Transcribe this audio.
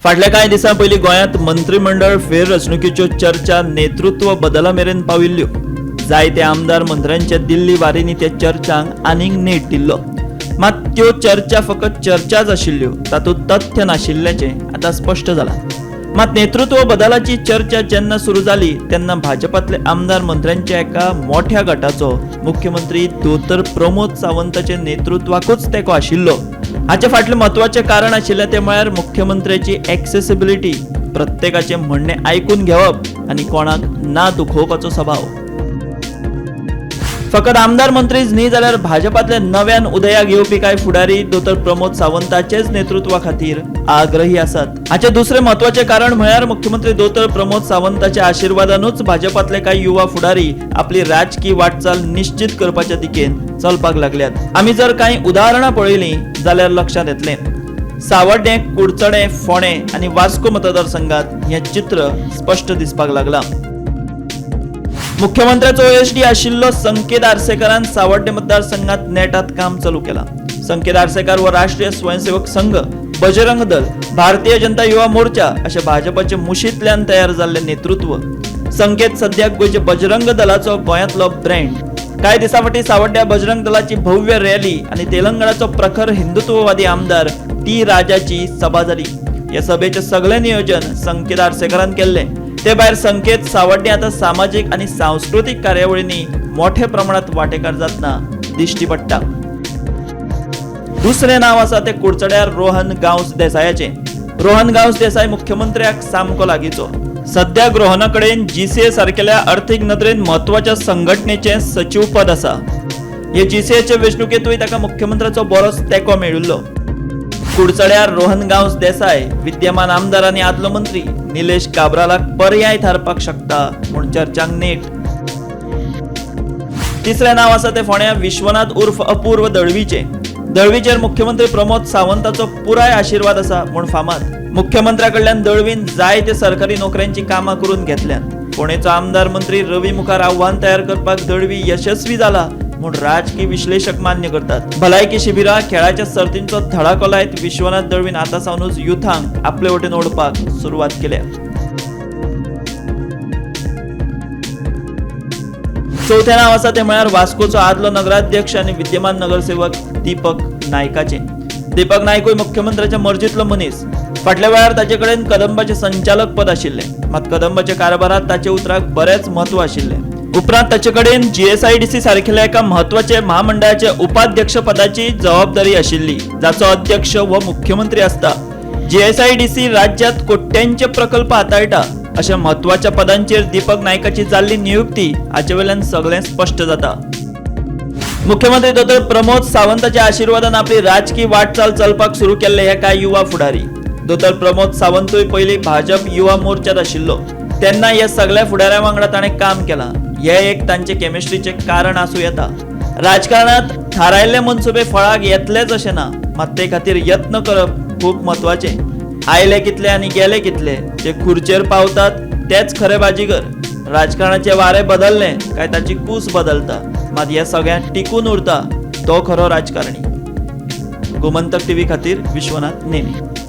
फाटल्या कांय दिसां पयलीं गोंयांत मंत्रीमंडळ फेररचणुकेच्यो चर्चा नेतृत्व बदला मेरेन पाविल्ल्यो. जायते आमदार मंत्र्यांच्या दिल्ली वारींनी त्या चर्चांक आनीक नेट दिल्लो. मात त्यो चर्चा फकत चर्चाच आशिल्ल्यो, तातूंत तथ्य नाशिल्ल्याचें आतां स्पश्ट जालां. मात नेतृत्व बदलाची चर्चा जेन्ना सुरू जाली तेन्ना भाजपातले आमदार मंत्र्यांच्या एका मोठ्या गटाचो मुख्यमंत्री दोतोर प्रमोद सावंताच्या नेतृत्वाकूच तेंको आशिल्लो. हाचे फाटलें म्हत्वाचें कारण आशिल्लें तें म्हळ्यार मुख्यमंत्र्याची एक्सेसिबिलिटी, प्रत्येकाचें म्हणणें आयकून घेवप आनी कोणाक ना दुखोवपाचो स्वभाव. फकत आमदार मंत्रीच न्ही जाल्यार भाजपातले नव्यान उदयाक येवपी कांय फुडारी दोतोर प्रमोद सावंताचेच नेतृत्वा खातीर आग्रही आसात. हाचें दुसरें म्हत्वाचें कारण म्हळ्यार मुख्यमंत्री दोतोर प्रमोद सावंताच्या आशिर्वादानूच भाजपातले कांय युवा फुडारी आपली राजकी वाटचाल निश्चित करपाच्या दिकेन चलपाक लागल्यात. आमी जर कांय उदाहरणां पळयलीं जाल्यार लक्षांत येतलें, सावड्डें, कुडचडें, फोंडें आनी वास्को मतदारसंघात हें चित्र स्पश्ट दिसपाक लागलां. मुख्यमंत्र्याचो ओएसडी आशिल्लो संकेत आर्सेकारान सावड्डें मतदारसंघात नेटात काम चालू केलां. संकेत आर्सेकार हो राष्ट्रीय स्वयंसेवक संघ, बजरंग दल, भारतीय जनता युवा मोर्चा अशें भाजपाचे मुशींतल्यान तयार जाल्लें नेतृत्व. संकेत सद्याक गोंयचे बजरंग दलाचो गोंयांतलो ब्रँड. कांय दिसां फाटीं सावड्ड्या बजरंग दलाची भव्य रॅली आनी तेलंगणाचो प्रखर हिंदुत्ववादी आमदार टी राजाची सभा जाली. ह्या सभेचें सगळें नियोजन संकेत आर्सेकारान केल्लें. ते भायर संकेत सावड्डें आतां सामाजीक आनी सांस्कृतीक कार्यावळींनी मोठ्या प्रमाणात वांटेकार जातना दिश्टी पडटा. दुसरें नांव आसा तें कुडचड्यार रोहन गांवस देसायाचें. रोहन गांवस देसाय मुख्यमंत्र्याक सामको लागींचो. सद्याक रोहना कडेन जीसीए सारकेल्या अर्थीक नदरेन म्हत्वाच्या संघटनेचें सचीवपद आसा. हे जीसीएचे वेंचणुकेंतूय ताका मुख्यमंत्र्याचो बरोच तेंको मेळिल्लो. कुडचड्यार रोहन गांवस देसाय विद्यमान आमदार आनी आदलो मंत्री निलेश काब्रालाक पर्याय थारपाक शकता म्हूण चर्चांक नेट. तिसरें नांव आसा तें फोंड्या विश्वनाथ उर्फ अपूर्व दळवीचें. दळवीचेर मुख्यमंत्री प्रमोद सावंताचो पुराय आशिर्वाद आसा म्हूण फामाद. मुख्यमंत्र्या कडल्यान दळवीन जायते सरकारी नोकऱ्यांची कामां करून घेतल्यात. फोंडेचो आमदार मंत्री रवी मुखार आव्हान तयार करपाक दळवी यशस्वी जाला म्हूण राजकी विश्लेशक मान्य करतात. भलायकी शिबिरां, खेळाच्या सर्तींचो धडाको लायत विश्वनाथ दळवीन आतां सावनूच युथांक आपले वटेन ओडपाक सुरवात केल्या. चवथें नांव आसा तें म्हळ्यार वास्कोचो आदलो नगराध्यक्ष आनी विद्यमान नगरसेवक दीपक नायकाचें. दीपक नायकूय मुख्यमंत्र्याच्या मर्जीतलो मनीस. फाटल्या वेळार ताचे कडेन कदंबाचें संचालक पद आशिल्लें. मात कदंबाच्या कारभारांत ताचे उतराक बरेंच म्हत्व आशिल्लें. उपरांत ताचे कडेन जीएसआयडीसी सारकेल्या एका म्हत्वाचे म्हामंडळाचे उपाध्यक्ष पदाची जबाबदारी आशिल्ली, जाचो अध्यक्ष हो मुख्यमंत्री आसता. जीएसआयडीसी राज्यांत कोट्यांचे प्रकल्प हाताळटा. अशा म्हत्वाच्या पदांचेर दीपक नायकाची जाल्ली नियुक्ती हाचे वयल्यान सगळें स्पश्ट जाता. मुख्यमंत्री दोतोर प्रमोद सावंताच्या आशिर्वादान आपली राजकी वाटचाल चलपाक सुरू केल्ले हे कांय युवा फुडारी. दोतोर प्रमोद सावंतूय पयलीं भाजप युवा मोर्चात आशिल्लो तेन्ना ह्या सगळ्या फुडाऱ्यां वांगडा ताणें काम केलां. हें एक तांचे केमिस्ट्रीचें कारण आसूं येता. राजकारणांत थारायल्ले मनसुबे फळाक येतलेच अशें ना, मात ते खातीर यत्न करप खूब म्हत्वाचें. आयले कितले आनी गेले कितले, जे खुर्चेर पावतात तेच खरे बाजीगर. राजकारणाचे वारे बदलले काय ताची कूस बदलता, मात ह्या सगळ्यांत टिकून उरता तो खरो राजकारणी. गोमंतक टीव्ही खातीर विश्वनाथ नेने.